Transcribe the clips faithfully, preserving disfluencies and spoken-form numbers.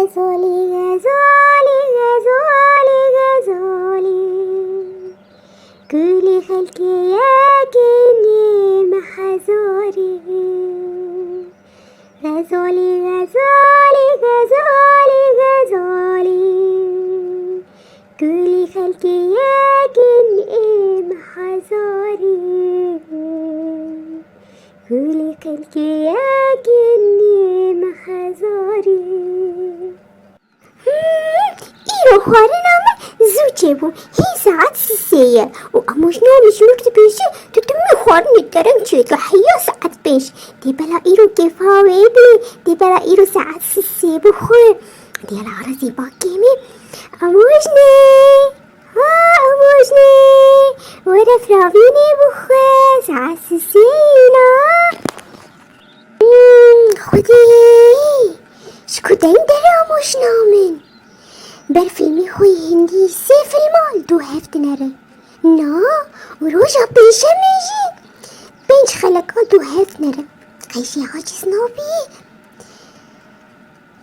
Xezalî, xezalî, xezalî, xezalî. Kulî xelkê yekî nîme hezarî. Xezalî, xezalî, xezalî, xezalî. Kulî xelkê yekî nîme hezarî. Kulî xelkê yekî nîme hezarî. Hmm, îro xwarina min zû çêbû. Hîn saet sisê ye û Emojna min ji min re dibêje, tu timî xwarinê dereng çêdike, heya saet pênc. Dê bela îro kêfa wê bê, dê bela îro saet sisê bixwe. Dê la rezê bakê min. Emojnê! Ha, Emojnê! Were firavînê bixwe, saet sisê îna. Hmm, Xwedê! Ji ku deng dere Emojna min? Ber fîlmê xwe yê hindî sê fîlma li dû hev dinere. Na, û roja pêncşemê jî pênc xeleka li dû hev dinere. Qey jê aciz nabî?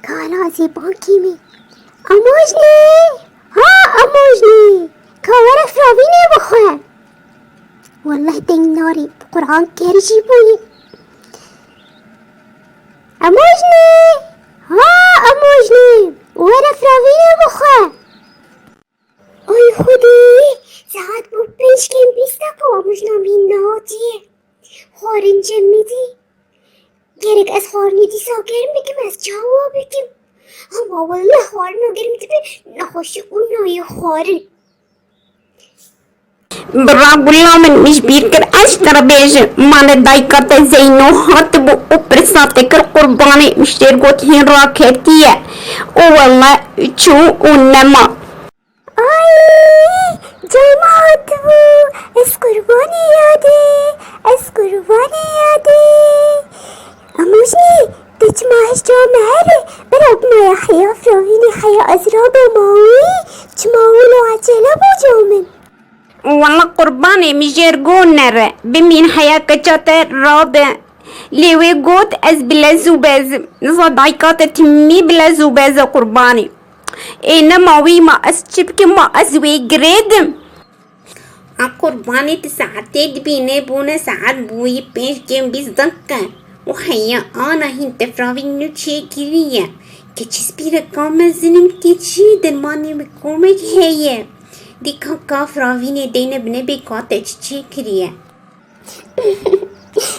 Ka la zê bankê min. Emojnê! Ha, Emojnê! Ka were firavînê bixwe. Welleh deng narê, bi Quran ker jî bûye. Emojnê! Ha, Emojnê! Were firavînê bixwe. Ay Xwedê! Saet bû pênc kêm bîst deqa û Emojna min nehatiye. Xwarin cem nedî. Gerek ez xwarinê dîsa germ bikim, ez çawa bikim? Hema welleh xwarina germ dibe nexweşî û nayê xwarin. Bira Gula min, min ji bîr kir ez ji te re bêjim. Mala dayika te Zeyno hatibû û pirsa te kir qurbanê, min ji te re got hîn raketiye. Û wele çû û nema. Ay, cayma hatibû, ez qurbanê yadê, ez qurbanê yadê. Emojnê, te çima hişt ca me here? Bira bima ya heya firavînê heya ez rabe mawî, çima wilo ecele bo ca min? Wele qurbanê, min jê re got nere, bimîn heya keça te rabe. Lê wê got ez bi lez û bezim. Niza dayika te timî bi lez û bez e qurbanê. Ê nema wî ma ez çi bikim, ma ez wê girêdim? A qurbanê, tu saetê dibînê bûne saet bûyî pênc kêm bîst deqe. Û heya ana hîn te firavîn nû çêkiriye. Keçî spîreka mezin in, keçî dermanê min komek heye. Dîka ka firavînê deyne binê bê ka te çi çêkiriye.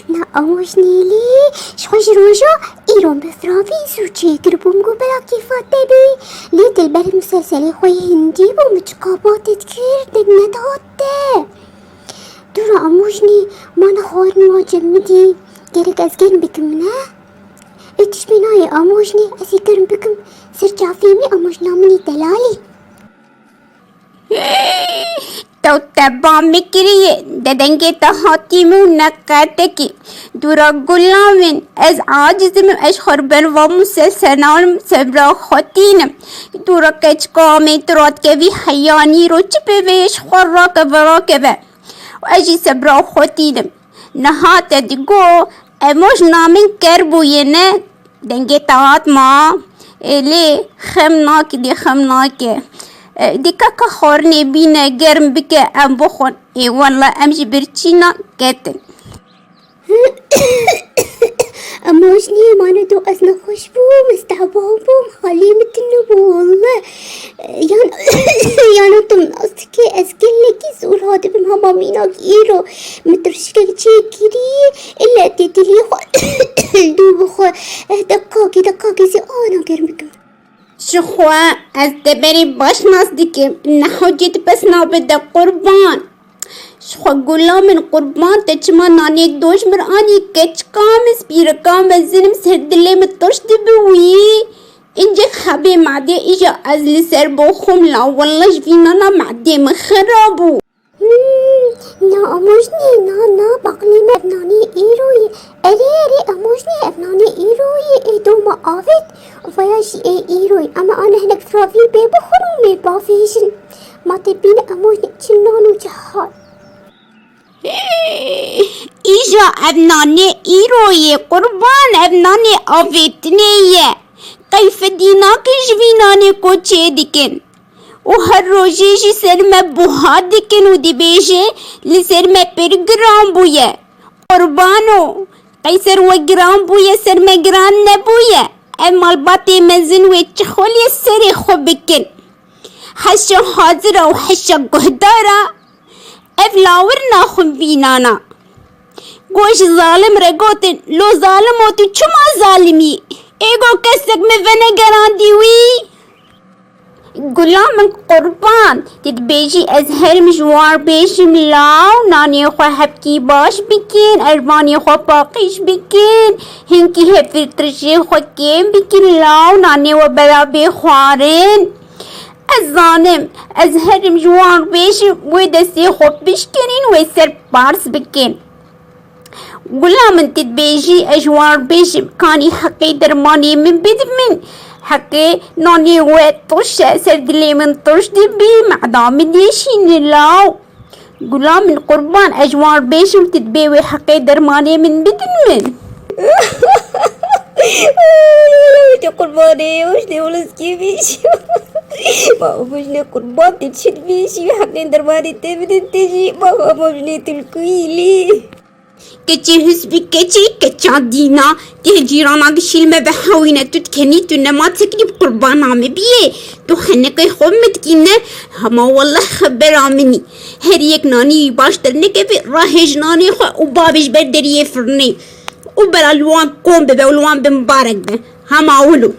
Na Emojnê, lê ji xwe ji roja îro min firavîn zû çêkiribû, min got bela kêfa te bê. Lê dilberê muselselê xwe yê hindî bû, min çiqa ba te dikir, deng nedihat te. Dûra Emojnê, ma ne xwarin wa cem min dî, gerek ez germ bikim ne? Ê tiştê nayê Emojnê, ez ê germ bikim, ser çavê min Emojna min î delalî. Tew te ba min kiriye, de dengê te hatî min û ne qetekî. Dûra Gula min, ez aciz im, ez xwe li ber van muselselan sebra xwe tînim. Dûra keçika min tu radikevî heyanî ro çi pê vê ji xwe rakeve, rakeve. Û ez jî sebra xwe tînim. Niha te digo, Emojna min ker bûye ne? Dengê te hat ma? Ê lê xem nake, dê xem nake. E, dê kaka xwarinê bîne, germ bike, em bixwin. Ê wele em ji birçîna ketin. Emojnê, ma ne do ez nexweş bûm, ez teba bûm, halê min tune bû wele. Yan, yan tu nas dikî, ez gelekî zor hatibim, hema mînak îro min tirşikek çêkirî, îlle têtilî xwe li dû bixwe. Eh, deqakê, deqakê zê ana germ bikim. Ji xwe ez te berê baş nas dikim, neho cê tu pes nabe de qurban. Ji xwe Gula min qurban, te çima nanê doş min anî, keçika min, spîrika min, zinim ser dilê min toş dibe wî. Încek hebê madê îja ez li ser boxim la, wele ji vî nana madê min xira bû. Hmm, na Emojnê, na, na, baqlê me ev nanê îro ye. Erê, erê, Emojnê, ev nanê îro ye, ê doma avêt. Vaya jî ê îro ye. Em ê ane hinek firavî pê bixwin û mê bavêjin. Ma te bîne Emojnê çi nan û çi hat. Îja ev nanê îro ye, qurban, ev nanê avêtinê ye. qey fedî nakin ji vî nanê ku çêdikin. Û her rojê jî ser me buha dikin û dibêje, li ser me pir giran bûye. Qurbano, qey ser we giran bûye, ser me giran nebûye. Ev malbatê mezin wê çi xweliyê serê xwe bikin. Heşa hazira û heşa guhdara, ev lawir naxwin vî nana. Go ji zalim re gotin, lo zalimo tu çima zalimî? Êgo kesek min venegerandî wî? Gula min qurban, tu dibêjî ez herim ji wan bêjim law, nanê xwe hevkî baş bikin, ervanê xwe paqij bikin, hinkî hevfiltrişê xwe kêm bikin law, nanê we bera bê xwarin. Ez zanim, ez herim ji wan bêjim, wê destê xwe bişkînin, wê ser pars bikin. Gula min, tu dibêjî ez ji wan bêjim, kanî heqê dermanê min bidin min. Heqê nanê we tuş e, ser dilê min tuş dibî, meda min dêşîne law. Gula min qurban, ez ji wan bêjim, tu dibê wê heqê dermanê min bidin min. Wele wê te qurbanê, wê te wele zikê bêjî. Ma, wê ne qurban, te çi dibêjî, heqê dermanê te bidin te jî. Ma, ma, wê ne tu li ku yî lê? Keçê husbî, keçê keça dîna, tê cîrana gişî li me vehewîne, tu dikenî, tu nema teknî bi qurbana me biyê, tu xenekê xwe min dikîne, hema wele xebera min î. Her yek nanî wî baş dernekeve, rahêj nanê xwe û bavê ji ber deriyê firnê û bera li wan kom bibe û li wan bi mibarek be. Hema wilo.